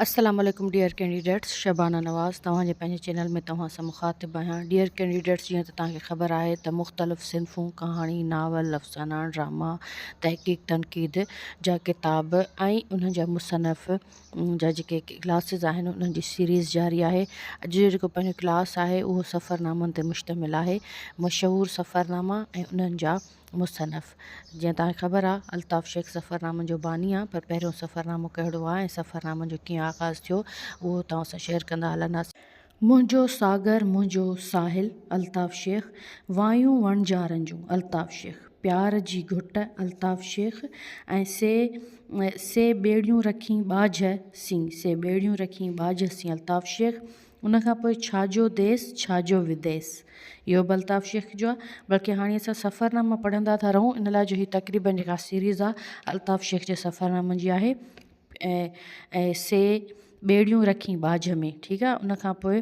السلام عليڪم dear candidates Shabana Nawaz توهان جي پنهنجي چينل ۾ توهان سان مخاطب آهيان ڊيئر ڪينڊيڊيٽس جيئن ته توهان کي خبر آهي ته مختلف صنفون ڪهاڻي ناول افسانا ڊراما تحقيق تنقيد جا ڪتاب ۽ انهن جا مصنف جا جيڪي ڪلاسز آهن انهن جي سيريز جاري آهي اڄ جو جيڪو پنهنجو ڪلاس آهي اهو سفرنامن تي مشتمل آهي مشهور سفرناما ۽ انهن جا مصنف، جيئن توهان کي خبر آ الطاف شيخ سفرنامن جو باني آ پر پهريون سفرنامو ڪهڙو آ ۽ سفرنامن جو ڪيئن آغاز ٿيو اهو توهان سان شيئر ڪندا هلنداسين. منهنجو ساگر منهنجو ساحل، الطاف شيخ، وايون وڻجارن جون، الطاف شيخ، پيار جي گهٽ، الطاف شيخ، ۽ سي سي ٻيڙيون رکين ٻاجهه سين، سي ٻيڙيون رکين ٻاجهه سين، الطاف شيخ، ان کان پوء ڇا جو ديس ڇا جو وديس اهو به الطاف شيخ جو آهي بلڪه هاڻي اسان سفرناما پڙهندا ٿا رهون ان لاء جو هي تقريبن جيڪا سيريز آهي الطاف شيخ جي سفرنامن جي آهي ۽ سي ٻيڙيون رکين ٻاجهه ۾ ٺيڪ آهي ان کان پوء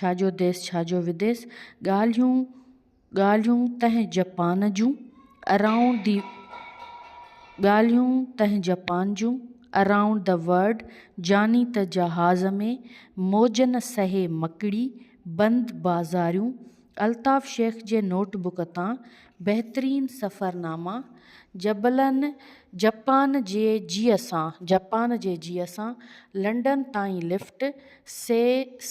ڇا جو ديس ڇا جو وديس ڳالهيون ڳالهيون تنهن جپان جون، اراؤنڊ the ڳالهيون تنهن Japan June, around the world, جاني ته جهاز ۾، موج نه سهي مڪڙي، بند بازاريون، الطاف شيخ جي نوٽ بڪ تان، بهترين سفرناما، جبلن جپان جي جيء سان، جپان جي جيء سان، لنڊن تائين لفٽ، سي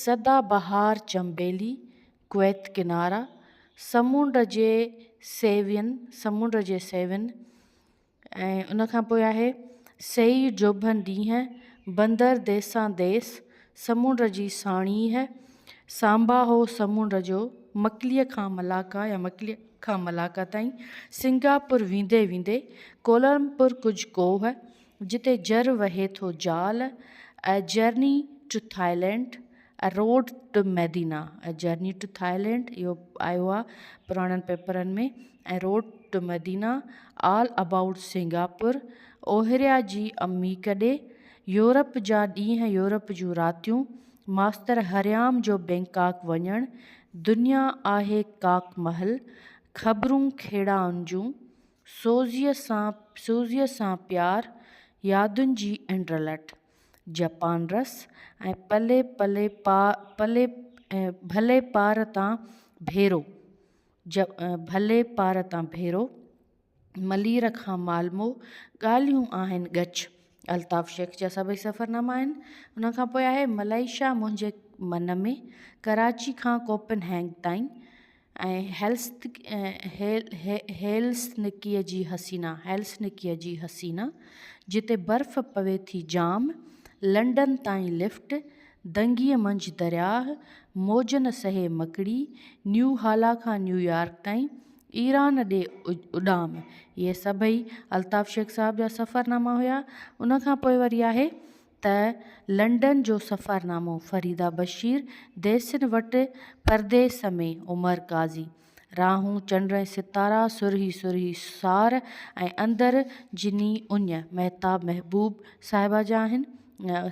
سدا بهار چنبيلي، ڪويت ڪنارا، سمنڊ جي سيوين، سمنڊ جي سيوين ۽ ان کان پوء آهي سيئي جوڀن ڏينهن، بندر ديسان ديس، سمنڊ جي ساڻيهه، سانباهو سمنڊ جو، مڪليء کان ملاڪا يا مڪليء کان ملاڪا تائين، سنگاپور ويندي ويندي، ڪولالمپور ڪجهه ڪوهه، جتي جر وهي ٿو جال، a journey to Thailand, a road to Medina, a journey to Thailand, اهو آيو آهي پراڻن پيپرن ۾، ۽ road to Medina, all about Singapore, اوهريا جي امي ڪڏي، يورپ جا ڏينهن يورپ جون راتيون، ماستر هريام جو بئنڪاڪ وڃڻ، دنيا آهي ڪاڪ محل، خبرون کيڙائن جون، سوزيء سان سوزيء سان پيار، يادن جي انڊلٺ، جپان رس ۽ پلي پلي پا پلي ڀلي پار تان ڀيرو ڀلي پار تان ڀيرو، ملير کان مالمو، ڳالهيون آهن ڳچ، الطاف شيخ جا سڀئي سفرناما آهن. ان کان پوء آهي ملائيشيا منهنجي من ۾، ڪراچي کان ڪوپن هينگ تائين، ۽ هيلسنڪيء جي حسينا، هيلسنڪيء جي حسينا، جتي برف پوي ٿي جام، لنڊن تائين لفٽ، دنگيء منجهه درياهه، موج نه سهي مڪڙي، نيو هالا کان نيويارڪ تائين، ايران ڏي اڏام. اهي سڀئي الطاف شيخ صاحب جا سفرناما هيا. ان کان پوء وري آهي ته لنڊن جو سفرنامو، فريده بشير، ديسين وٽ پرديس ۾، عمر قاضي، راهون چنڊ ۽ ستارا، سرهي سرهي سار ۽ اندر جني اڃ، مهتاب محبوب صاحبه جا آهن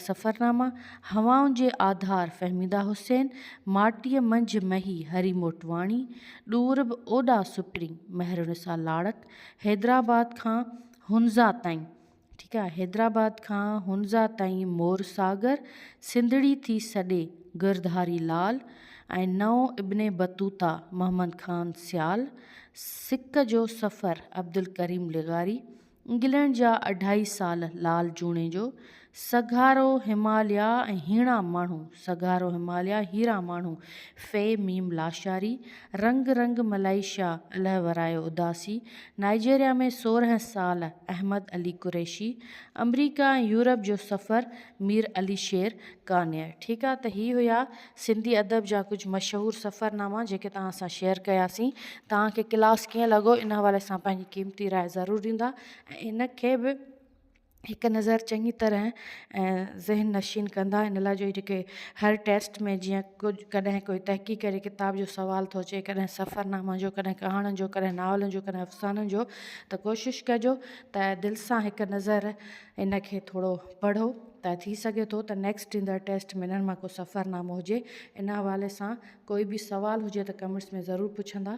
سفرناما، هوائن جي آڌار، فهميده حسين، ماٽيء منجهه مهي، هري موٽواڻي، ڏور به اوڏا سپرين، مهرالنساء لاڙڪ، حيدرآباد کان هنزا تائين، ٺيڪ آ حيدرآباد کان هنزا تائين مور ساگر، سنڌڙي ٿي سڏي، گرڌاري لال ۽ نئون ابن بطوطه محمد خان سيال، سڪ جو سفر عبدالڪريم لغاري، انگلينڊ جا اڍائي سال لال جوڻيجو، سگهارو هماليا ۽ هيڻا ماڻهو، سگهارو هماليا هيرا ماڻهو، في ميم لاشاري، رنگ رنگ ملائيشيا، الهه ورايو اداسي، نائيجيريا ۾ 16 سال، احمد علي قريشي، آمريڪا ۽ يورپ جو سفر، مير علي شير قانع. ٺيڪ آ ته هي هيا سنڌي ادب جا ڪجهه مشهور سفرناما جيڪي توهان سان شيئر ڪياسين. توهان کي ڪلاس ڪيئن لڳو ان حوالي سان پنهنجي قيمتي راء ضرور ڏيندا ۽ ان کي به هڪ نظر چڱي طرح ذهن نشين ڪندا ان لاء جو جيڪي هر ٽيسٽ ۾ جيئن ڪجهه ڪڏهن ڪوئي تحقيق جي ڪتاب جو سوال ٿو اچي ڪڏهن سفرنامن جو ڪڏهن ڪهاڻين جو ڪڏهن ناولن جو ڪڏهن افسانن جو ته ڪوشش ڪجو ته دل سان هڪ نظر ان کي ٿورو پڙهو ته ٿي سگهي ٿو ته نيڪسٽ ايندڙ ٽيسٽ ۾ انهن مان ڪو سفرنامو هجي ان حوالي سان ڪوئي به سوال هجي ته ڪمينٽس ۾ ضرور پڇندا.